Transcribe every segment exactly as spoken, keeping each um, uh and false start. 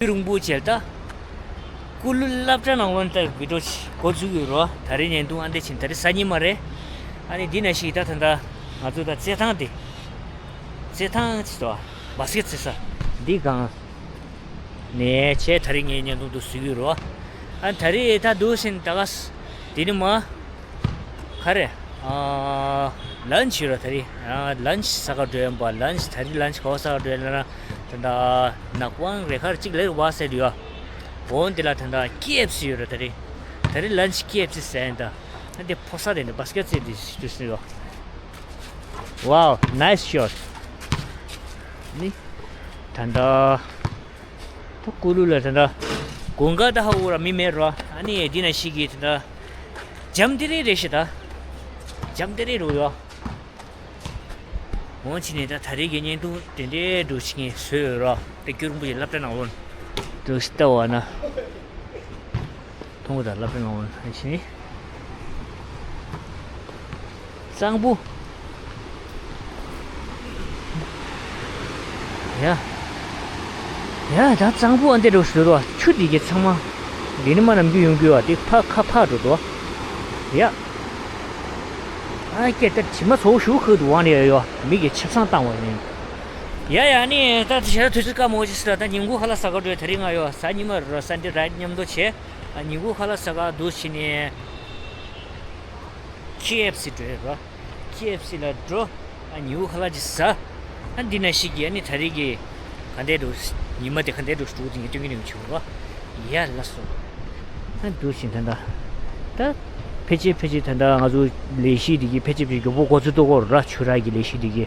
རིང་པོ་བྱས་ད། ཀུ་ལུ་སློབ་གྲྭ་ནང་ལོགས་ལ་བི་ཌི་ཡོ་ཅིག་འགོ་བཙུགས་ཡོད་རོ། ད་རེས་བརྙན་ཐུང་ཨ་འདི་བྱིན། ད་རེས་གཟའ་ཉི་མ་རེད། ཨ་ནི་འདི་ན་ཞིག་ད་ད་ད་ང་ཚོ་ད་རྩེད་ཐང་དེ། རྩེད་ཐང་ཅིག་ཏོ། བ་སི་ཀེ་ཊི་རྩེད་ས། འདི་སྒང་ནས་བྱས་ད་རེས་ངས་བརྙན་ཐུང་དུ་བཟོས་ཡོད་རོ། ཨ་ད་རེས་ད་འདུག་ཟིན་ད་ག་ས། འདི་ནི་མ། ག་རེ། ཨ། ལན་ཆི་ཡོད་ར་ད་རེས། ཨ། ལན་ཆི་ཟ་ག་འགྲོ་ཡིན་པ། ལན་ཆི་ད་རེས་ལན་ཆི་ག་པར་ཟ་ག་འགྲོ་ཡིན་ལབ་ན། ད་ད་ནག་པང་རེ་ཁར་གཅིག་ལེར་བ་ཟེར་ཡོད། འོན་ཏེ་ལ་ད་ད་ཀེ་ཨེཕ་སི་ཡོད་ར་ད་རེས། ད་རེས་ལན་ཆི་ཀེ་ཨེཕ་སི་ཟ་ཡིན་ད། ཨ་འདི་ཕོ་ས་དེ་འདི་བ་སི་ཀེ་ཊི་ཟེར་འདི་ཞིག་ཏུ་ཟེར་ཡོད། Wow, nice shot. ནི། ད་ད། ད་ཀུ་ལུ་ལ་ད་ད། དགུན་ཁ་ད་ཧ་འུ་ར་མི་མེད་རོ། ཨ་ནི་འདི་ན་ཞིག་གི་ད་ད། འཇམ་ཏི་རེ་རེ་ཞིག་ད། འཇམ་ཏི་རེ་རུ་ཡོད། འོང་ཕྱིན་ནས་ད་ད་རེས་ཀྱི་བརྙན་ཐུང་དེ་འདྲའི་འགྲོ་ཕྱིན་ངས་བཟོས་ཡོད་རོ། དེ་སྐྱུར་འབུ་ཡི་སློབ་གྲྭ་ནང་ལོགས་འགྲོ་ཞིག་ལྟ་བ་ན། མཐོང་གི་ད་སློབ་གྲྭ་ནང་ལོགས་ཕྱིན། གཙང་པོ། ཡ། ཡ་ད་གཙང་པོ་ཨ་འདི་འགྲོ་ཞིག་འགྲོ་ཆུ་འདི་གི་ཚང་མ། འདི་ནི་མ་ནམ་རྒྱུན་ཡོང་རྒྱུ་བ་དེ་ཕ་ཁ་ཕ་འགྲོ་འགྲོ། ཡ། ཨ་ཀྱེ་ད་བྱེ་མ་ཚོ་ཞུ་ཁུ་དུ་ཝང་ཡ་ཡོ་མི་གི་ཆབ་གསང་བཏང་བ་ཡིན། ཡ་ཡ་ནི་ད་ཞེ་ད་དུས་ཚོད་སྐར་མོ་ཅི་སི་ད་ད་ཉིན་གུང་ཁ་ལག་ཟ་ག་འགྲོ་ཡ་དེ་རིང་ང་ཡོ་གཟའ་ཉི་མ་རོ་སན་ཌེ་རའིཌ་མཉམ་དུ་བྱས། ཉིན་གུང་ཁ་ལག་ཟ་ག་འདུག་ཕྱིན་ནས་ཀེ་ཨེཕ་སི་འགྲོ་ཡ་རོ། ཀེ་ཨེཕ་སི་ལ་འགྲོ། ཨ་ཉིན་གུང་ཁ་ལག་ཅིག་ཟ། ཨ་འདི་ན་ཞིག་གི་ཨ་ནི་ད་རེས་ཀྱི་ག་འདྲས་འགྲོ། ཉི་མ་དེ་ག་འདྲས་འགྲོ་འགྲོ་དེ་ངས་སྟོན་གྱི་ནས་བྱུང་རོ། ཡ་ལ་སོ། ཨ་འདུག་ཕྱིན་ད་ད། ད་ཕལ་ཆེར་ཕལ་ཆེར་ད་ད་ང་ཚོ་ལས་གཞི་འདི་གི་ཕལ་ཆེར་ཕལ་ཆེར་མགྱོགས་པོ་འགོ་ཚུགས་ཐུབ་ཀྱི་རེད་ར། ཆུ་རགས་ཀྱི་ལས་གཞི་འདི་གི།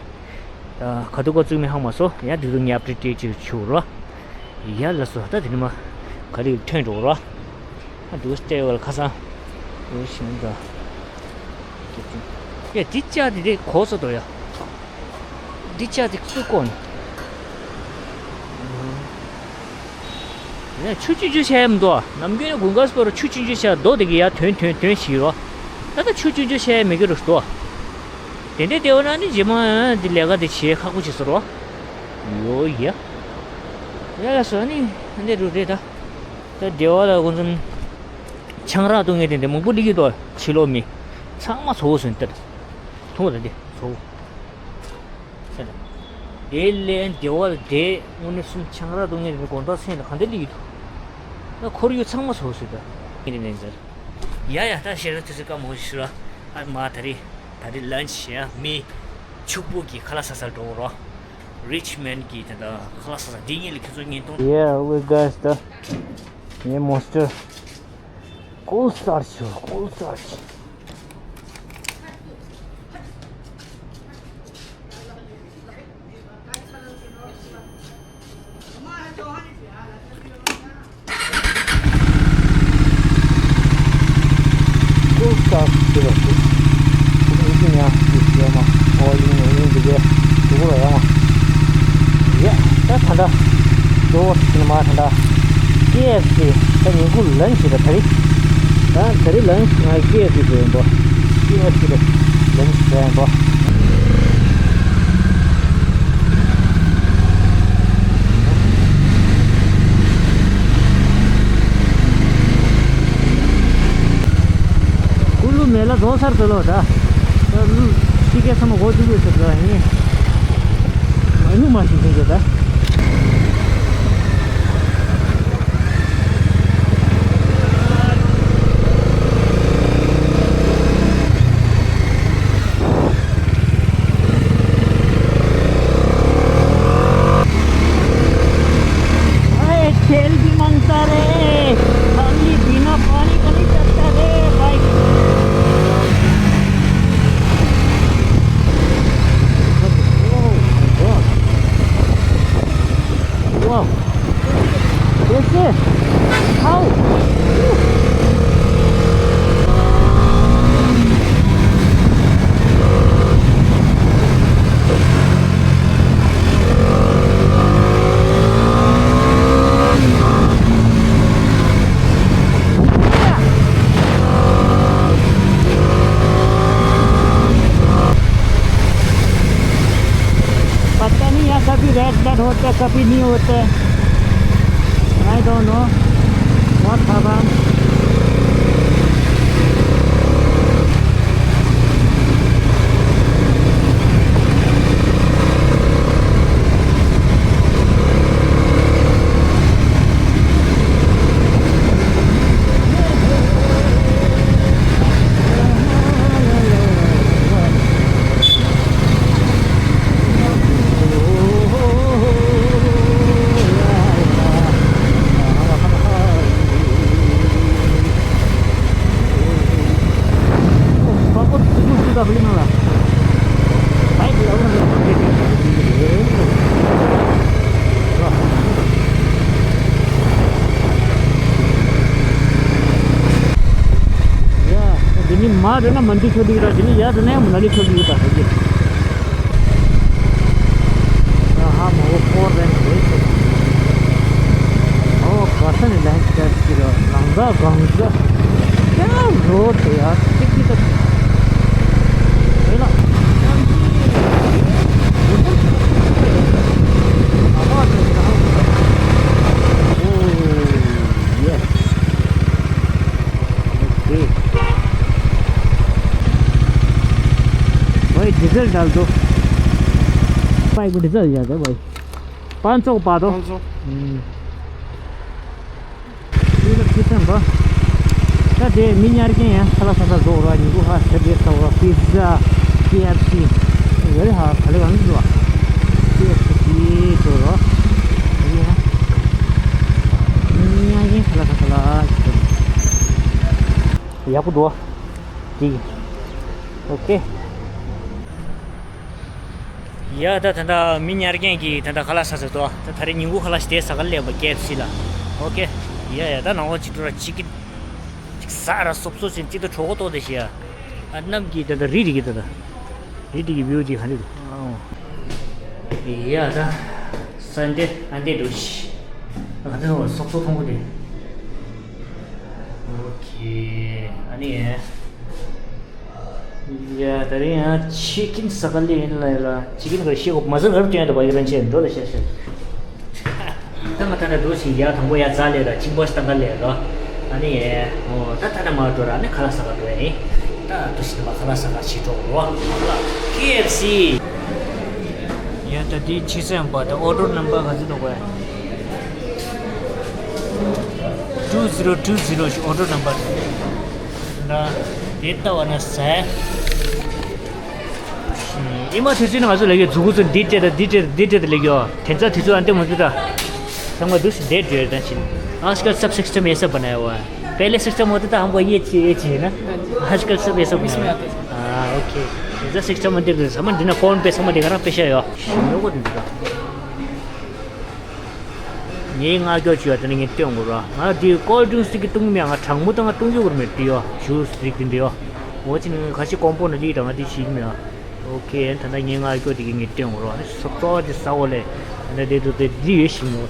ད་ག་དུས་འགོ་བཙུགས་མིན་ཧ་མ་སོང་། ཡ་དེ་ཚོ་ངས་ཨབ་ཌེཊ་སྤྲད་ཅིག་བྱུག་རོ། ཡ་ལ་སོ། ད་དེ་ནི་མ་ག་རེ་ཐོན་འགྲོ་རོ། ཨ་འདུག་སྟེ་བལ་ཁ་སང་། འདུག་ཞིང་ད། ཡ་འདི་ལྕགས་དེ་དེ་གོག་ས་དོ་ཡ། འདི་ལྕགས་དེ་ཚུར་བཀོག་ནས། ཡ་ཆུ་ཆུ་ཆུ་བྱས་མི་འདུག་ནམ་རྒྱུན་ནས་དགུན་ཁ་སྤོ་ར་ཆུ་ཆུ་ཆུ་བྱས་རྡོ་དེ་གི་ཡ་ཐོན་ཐོན་ཐོན་ཞིག་རོ། ད་ལྟ་ཆུ་ཆུ་ཆུ་བྱས་མི་དགོས་རོ་འདུག་དེ་འདྲའི་ལྟེ་བ་ན་ནི་རྗེས་མ་འདི་ལས་ཀ་དེ་བྱེད་ཁག་པོ་བྱེད་ས་རོ། ཡོ་ཡ། ཡ་ལ་སོ་ནི་འདི་རུ་རེད་ད། ད་སྡེ་བ་ལ་ཁོང་ཚོ་ཆང་རག་བཏུང་མཁན་དེ་འདྲ་མང་པོ་སླེབས་ཀྱི་འདུག་ཕྱི་ལོགས་མི་ཚང་མ་ཚ་བོ་ཟིན་ཏེ། མཐོང་བ་དེ་ཚ་བོ། དེ་ལས་སྡེ་བ་ལ་དེ་དངོས་གནས་གསུམ་ཆང་རག་བཏུང་མཁན་དེ་འདྲ་དགོང་དག་མཚན་ལ་ག་འདྲ་སླེབས་ཀྱི་འདུག་ད་ཁོར་ཡུག་ཚང་མ་ཚ་བོ་ཟིན་ཏེ། ཡ་ཡ་ད་ཞེ་དྲག་དུས་ཚོད་སྐར་མ་ཞིག་ལ་ཨ་མ་ད་རེས་ད་རེས་ལན་ཆི་ཡ་མི་ཕྱུག་པོ་གི་ཁ་ལག་ཟ་སར་འགྲོ་རོགས། རིཆ་མན་གྱི་དེ་འདྲ་ཁ་ལག་ཟ་ས་འདི་གཉིས་ལ་ཁྱེད་ཚོ་བརྙན་ཐུང་། Yeah, we guys, the new monster. Cool starch, cool starch. ཀུ་ཀ་ཟེར་བ་ཞིག་ཨིན་ཇི་ཡང་ཞིག་ཡོད་མ། ཨོ་ཡིན་ཡིན་འདི་གའི་དུ་གུ་ལ་ཡོད་མ། ཡ་ད་ད་ད་འགྲོ་བ་ཞིག་ན་མ་ད་ད་ཀེ་ཨེཕ་སི་ད་ཉིན་གུང་ལན་ཆི་ད་ད་རེས་ད་ད་རེས་ལན་ཆི་ང་ཀེ་ཨེཕ་སི་འགྲོ་ཡིན་པ། ཀེ་ཨེཕ་སི་ལན་ཆི་འགྲོ་ཡིན་པ། ཀུ་ལུ་མེ་ལ་རྫོགས་ཚར་ཚར་ལོ་ད། ད་ལུ་ཕྱི་རྒྱལ་ཚང་མ་འགོ་བཙུགས་དགོས་ཟེར་ད་ཡིན། མ་ཉུང་མ་ཞིག་ཟིན་དགོས་ད། अरे तेल भी मांगता रे, खाली बिना पानी का नहीं चलता रे भाई। Oh my God। Wow। कैसे? How? पता नहीं यार, कभी रेड लाइट होता है, कभी नहीं होता है। Oh no, what happened? འདི་ནི་མར་འགྲོ་ན་མན་ཇུ་ཆགས་ཀྱི་ཡོད་ད། འདི་ནི་ཡར་འགྲོ་ན་ཡང་མ་ན་ལི་ཆགས་ཀྱི་ཡོད་ད། ཨ་ཧ་མ་འོ་ཕོར་རེད་རེད། ཨོ་ག་ས་ནས་ལན་སྐྱར་ཅི་ར་ལང་ཀ་གང་ས་ཡང་རོ་དེ་ཡར་ཏིག་ཏིག་ཏིག་ཡོད་ལ། ཨོ་ཡེ། ཨོ་ཁེ། भाई डीजल डाल दो। भाई को डीजल ज्यादा है भाई। पाँच सौ को पा दो। पाँच सौ। हम्म। ये तो कितना बा? ད་དེ་མི་ཉར་མཁན་ཡང་ཁ་ལག་ཟ་ས་རྫོགས་ར། ཉིན་གུང་ཧ་ཤ་དེ་ཟ་བ། པི་ཛ། ཀེ་ཨེཕ་སི། ཡོད་རེད་ཧ། ག་ལེ་གང་འདུག་བ། ཀེ་ཨེཕ་སི་ཟོ་ར། ཡ། མི་ཉར་མཁན་ཁ་ལག་ཟ་ས་ལ། ཡག་པོ་འདུག་བ། འགྲིག་ཨོ་ཁེ། ཡ་ད་ད་ལྟ་མི་ཉར་མཁན་གྱིས་ད་ལྟ་ཁ་ལག་ཟ་ཟེར་ཏོ། ད་ད་རེས་ཉིན་གུང་ཁ་ལག་ཞིག་དེ་ཟ་ག་སླེབས་པ་ཀེ་ཨེཕ་སི་ལ། ཨོ་ཁེ། ཡ་ཡ་ད་ནང་ལོགས་ཅིག་འགྲོ་ར། ཅིག་གི་ཅིག་ཟ་ར། སོབ་སོབ་ཅིག་ཅིག་ཏུ་གྲོད་ཁོག་ལྟོགས་ཏེ་ཤི་ཡ། ཨ་གནམ་གྱི་ད་ལྟ་རི་རི་གི་ད་ལྟ་རི་རི་གི་བིའུ་ཅིག་ཧ་ནི་འདུག་ཡ་ད་སན་ཌེ་ཨན་ཌེ་འགྲོ་ཤི། ང་ཚོ་སོབ་སོབ་མཐོང་གི་རེད། ཨོ་ཁེ། ཨ་ནི། ཡ་ད་རིང་ཡང་ཆི་ཀིན་ཟ་ག་ལེ་ཡིན་ལ་ཡ་ལ། ཆི་ཀིན་ག་རེ་ཤེས་གོ་མ་ཟ་རབ་ཅན་དུ་བ་ཡི་རན་ཆེ་འགྲོ་ལ་ཤ་ཤ། ད་ང་ད་ད་འགྲོ་ཞིག་ཡ་དང་པོ་ཡ་ཛ་ལེ་ར་ཆིང་པོ་ཤ་ཏང་ག་ལེ་ར། ཨ་ནི་ཡ་ཨོ་ད་ད་ད་མ་འགྲོ་ར། ཨ་ནི་ཁ་ལག་ཟ་ག་འགྲོ་ཡ་ནི། ད་འགྲོ་ཞིག་ད་མ་ཁ་ལག་ཟ་ག་ཞིག་འགྲོ་རོ། ཁེ་ཨེཕ་སི། ཡ་ད་དེ་ཆི་ཟ་ཡང་པ་ད་ཨོ་ཌར་ནམ་བར་ག་ཚོད་འདུག་གོ། two zero two zero ཞིག་ཨོ་ཌར་ནམ་བར་ད། དེ་ལྟ་བ་ན་ཟས། ཨི་མ་དུས་ཚོད་ནི་ང་ཚོ་ལས་ཀའི་མཛུ་གུ་ཚོ་འདི་སྤྲད་དང་འདི་སྤྲད་དང་འདི་སྤྲད་དང་ལས་ཀའི་དེ་ཚ་དུས་ཚོད་ཨ་འདི་མ་འདུག་ད། ཚང་མ་འདུག་སེ་བསྡད་བསྡད་ད་ཕྱིན། आजकल सब सिस्टम ऐसा बनाया हुआ है। पहले सिस्टम होता था, हमको ये चाहिए, ये चाहिए ना। आजकल सब ऐसा बनाया हुआ है। हाँ, ओके। ऐसा सिस्टम होते थे, समझ ना, फोन पे समझ ना, पैसा यो। ངའི་ང་སྐྱོ་བྱུས་ཡ་དེ་ནི་ངས་སྟོན་དགོས་ར། ང་དེ་ཀོལ་ཌི་རིང་སི་དེ་གི་བཏུང་མེད། ང་གྲང་མོ་དང་ང་བཏུང་རྒྱུ་བར་མེད་དེ་ཡོ། ཇུས་རིགས་དེ་འདི་ཡོ། འོ་ཅི་ནི་ཁ་ཤས་ཀོང་པོ་ན་ལི་དང་ང་དེ་ཤིག་མེད། ཨོ་ཁེ། ད་ལྟ་ངའི་ང་སྐྱོ་དེ་གི་ངས་སྟོན་དགོས་ར། སོབ་སོབ་ཅིག་ཟ་འོ་ལེ། ད་དེ་དུ་དེ་འདི་ཡོད་ཤིག་མེད།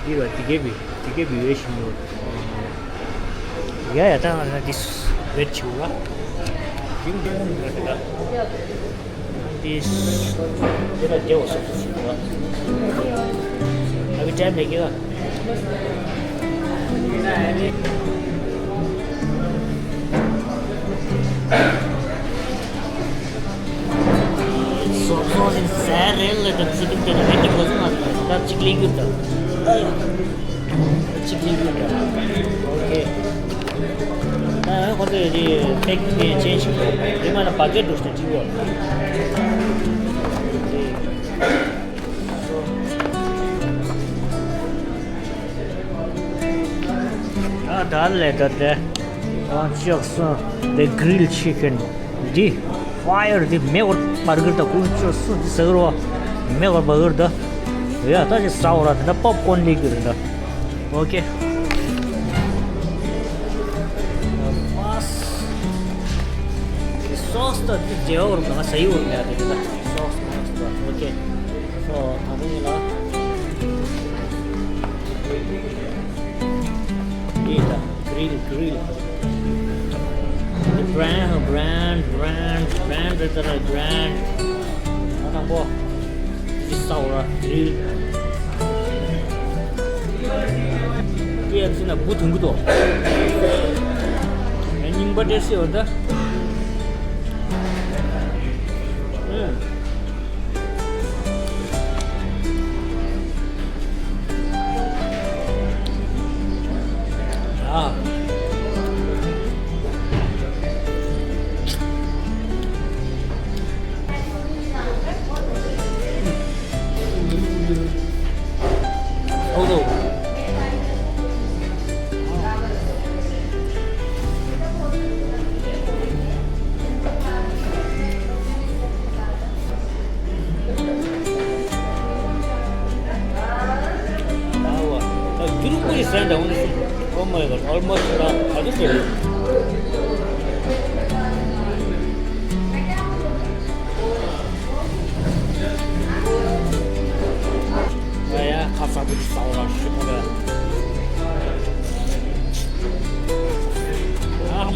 འདི་ར་དེ་གེ་བི་དེ་གེ་བི་ཡོད་ཤིག་མེད། ཡ་ཡ་ད་ང་ལ་འདི་ཝེཊ་བྱེད་དགོས་ར། དེ་འདི་ཡོང་ར་དེ་ད། This. They don't deal with something. Every time they give up. So, so in sad, really, the chicken can make it wasn't like that. That chicken good though. གཅིག་ལེན་གྱི་འདུག་ཨོ་ཁེ། ད་ཁོ་ཚོས་རི་ཕེག་ནས་ཅེན་ཞིག་རི་མ་ན་བ་ཀེ་འདུག་སྟེ་གཅིག་ཡོད། ཨ་ད་ལས་ད་དེ་ཨ་ཅག་སོང་དེ་གྷི་རིལ་ཆི་ཀེན། འདི་ཕ་ཡར་འདི་མེ་འོར་བར་གིར་ད་ཀུན་ཅོ་སུ་འདི་ཟེར་རོ། མེ་འོར་བར་གིར་ད། ཡ་ད་ཅི་ཟ་འོ་ར་དེ་ད་པོབ་ཀོན་ལི་གིར་ད། ཨོ་ཁེ། སོ་སི་ད་འདི་རྒྱལ་བ་འོར་ད་ང་ཟ་ཡི་འོར་ད་དེ་ད་སོ་སི་ད་ཨོ་ཁེ། སོ་ད་ཁོ་ཡིན་ལ། འདི་ད་གྷི་རིལ་གྷི་རིལ། Brand, brand, brand, brand, brand, brand. ང་དང་པོ་འདི་ཟ་འོ་ར་གྷི་རིལ། ཅི་ན་བུ་དུང་གི་དོ། རྙིང་པ་འདྲེ་སི་འོ་ད། ཨ། ཨོ་དོ། Oh my God, almost, uh, I just ཨ་ཡ། ཁ་ཚ་པོ་ཅིག་ཟ་བ་ར་ཤི་ཁོ་ར། ཨ་མ།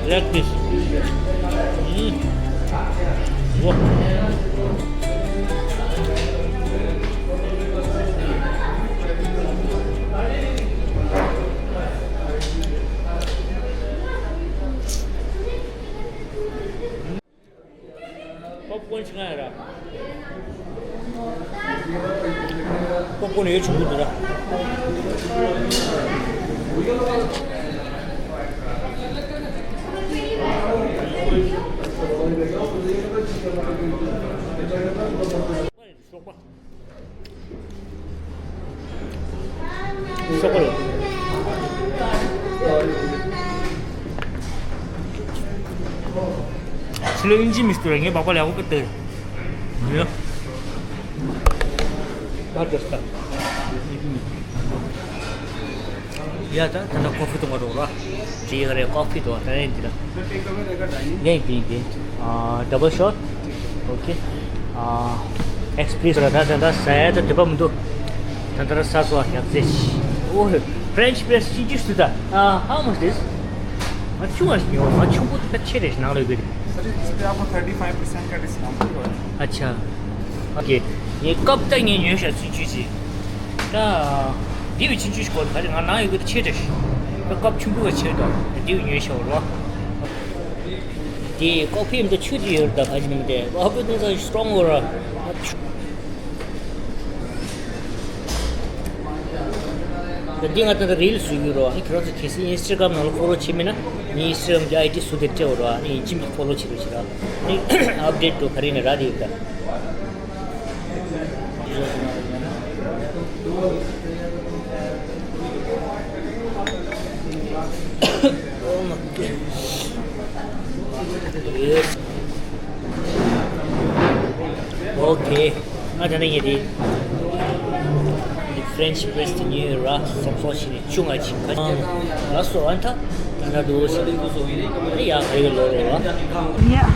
Let this. ཨུམ། ཝ། པོབ་ཀོན་ཆི་ང་ཡ་ར། པོབ་ཀོན་ཡོད་ཆུང་གུ་འདུག་ར། ཤོག་པ། ཤོག་པ་ལ། ཕྱི་ལོ་ཨིན་ཇི་མི་སྟོར་ངས་སྦག་སྦག་ལ་ཡག་པོ་བཀོད་དེ། ཡ། ད་དེ་ལྟ། ཡ་ད་ད་ད་ཀོ་ཕི་འཐུང་ག་འགྲོ་ར། ཅི་ཡ་རེད་ཀོ་ཕི་འཐུང་ད་ཡིན་འདི་ལ། ཡིན་ཡིན་ཡིན། ཨ། double shot. Okay. ཨ། express ར་ད་ད་ད་ཟ་ཡ་ད་དེ་པ་མི་འདུག་ད་ད་ར་ཟ་སོ་ཡག་རྩེ་ཆི། ཨོ། French press ཅི་ཅི་སུ་ད། ཨ། how much this? ང་ཆུང་བ་ཞིག་ཉོ་ང་ཆུང་པོ་ད་ཆེ་རེད་ནང་ལ་ཡོད་གི་རེད། Sir, इस पे आपको thirty five percent का डिस्काउंट होगा। अच्छा। Okay. ངས་ཀབ་ད་ངས་ཉོས་ཤག་ཆུང་ཆུང་ཅིག་ད། འདི་བས་ཆུང་ཆུང་ཞིག་གོ་ག་རེ་ང་ནང་ཡོད་གི་ད་ཆེ་རེད། ད་ཀབ་ཆུང་པོ་བ་ཆེ་ད། འདི་བས་ཉོས་ཤག་རོ། དེ་ཀོ་ཕི་མི་ད་ཆུ་དེ་ཡོད་ད་ག་ཅི་མི་དེ་ཨ་པོ་ཏུང་ས་strong over. འདི་ང་ད་ལྟ་རིལ་བཟོ་གི་རོ། ཨ་ནི་ཁྱེད་རང་ཚོ་གལ་སྲིད་ཨིན་སི་ཊ་གྷ་རམ་ནང་ལ་ཕོ་ལོ་བྱེད་མེད་ན་ངའི་ཨིན་སི་ཊ་གྷ་རམ་གྱི་ཨའི་ཌི་བཟོ་དེ་སྤྲད་འོ་རོ། ཨ་ནི་ཡིན་གཅིག་མིན་གཅིག་ཕོ་ལོ་བྱེད་རོགས་བྱེད་ར། ཨ་ནི་ཨབ་ཌེཊ་འགྲོ་ག་རེ་ནས་ར་དེ་ཡོད་ད། Oh my God. Yes. Okay. ང་ད་ནི་ངས་དེ་French press དེ་ཉོས་ཡོད་ར། སོག་སོག་ཞིག་ནས་ཆུང་ང་ཅིག་ཁ་ཅིག་ལ་སོ་ཨན་ཐ་ད་ད་དུ་ཞིག་ཡ་ག་ཡོད་ལོ་རེད་བ། Yeah.